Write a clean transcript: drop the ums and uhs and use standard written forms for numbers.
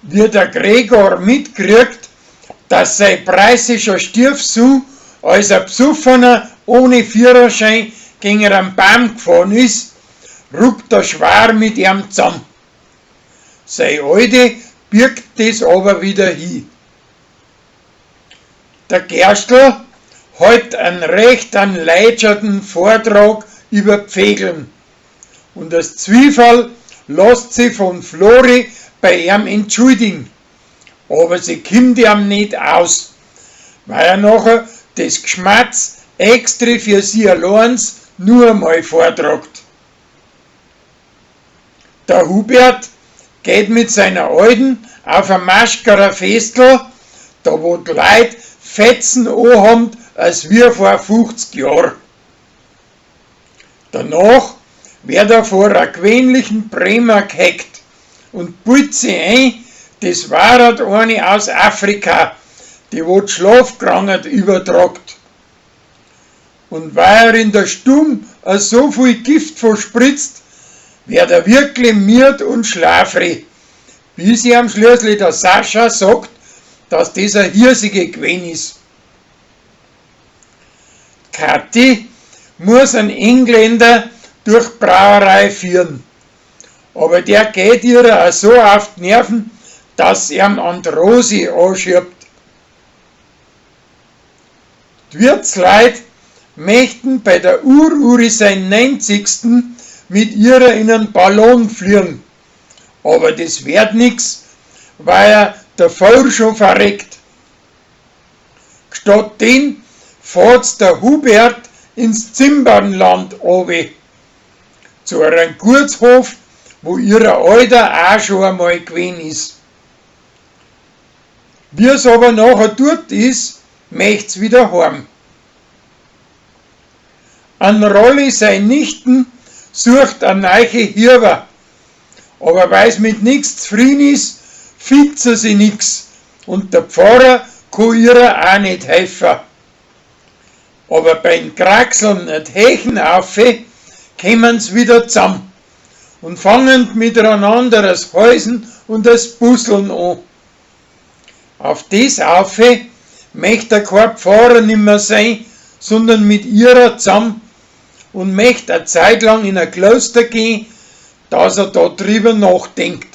Wie der Gregor mitkriegt, dass sein preußischer Stiefsohn als ein Besoffener ohne Führerschein gegen einen Baum gefahren ist, ruckt er schwer mit ihm zusammen. Sei Alte birgt das aber wieder hin. Der Gerstl hält einen recht an leitscherten Vortrag über Pfägeln und das Zwiefall lässt sich von Flori bei ihm entschuldigen, aber sie kommt ihm nicht aus, weil er nachher das Geschmatz extra für sie allein nur einmal vortragt. Der Hubert geht mit seiner Alten auf ein Maschkerer Festl, da wo die Leute Fetzen anhaben, als wir vor 50 Jahren. Danach wird er vor einer gewöhnlichen Bremer gehackt und pult sie ein, das war halt eine aus Afrika, die wo die Schlafkrankheit übertragt. Und weil er in der Stumm so viel Gift verspritzt, wird er wirklich miert und schlafrig, bis ihm schließlich der Sascha sagt, dass das ein Hirsige gewesen ist. Kathi muss einen Engländer durch Brauerei führen, aber der geht ihr auch so auf die Nerven, dass ihm Androsi anschiebt. Die Wirtsleut möchten bei der Ururi sein 90. mit ihrer in einen Ballon fliegen. Aber das wird nix, weil er davor schon verreckt. Statt den fahrt's der Hubert ins Zimbernland obi, zu einem Gutshof, wo ihrer Alter auch schon einmal gewesen ist. Wie's aber nachher dort ist, möcht's wieder heim. An Rolli sein Nichten sucht a neiche Hirwer, aber weil's mit nix zufrieden ist, findet sie sich nix und der Pfarrer kann ihrer auch nicht helfen. Aber beim Kraxeln und Hechen auf, kommen's wieder zusammen und fangen miteinander das Häusen und das Busseln an. Auf das auf möchte er kein Pfarrer nimmer sein, sondern mit ihrer zusammen und möchte eine Zeit lang in ein Kloster gehen, dass er da drüber nachdenkt.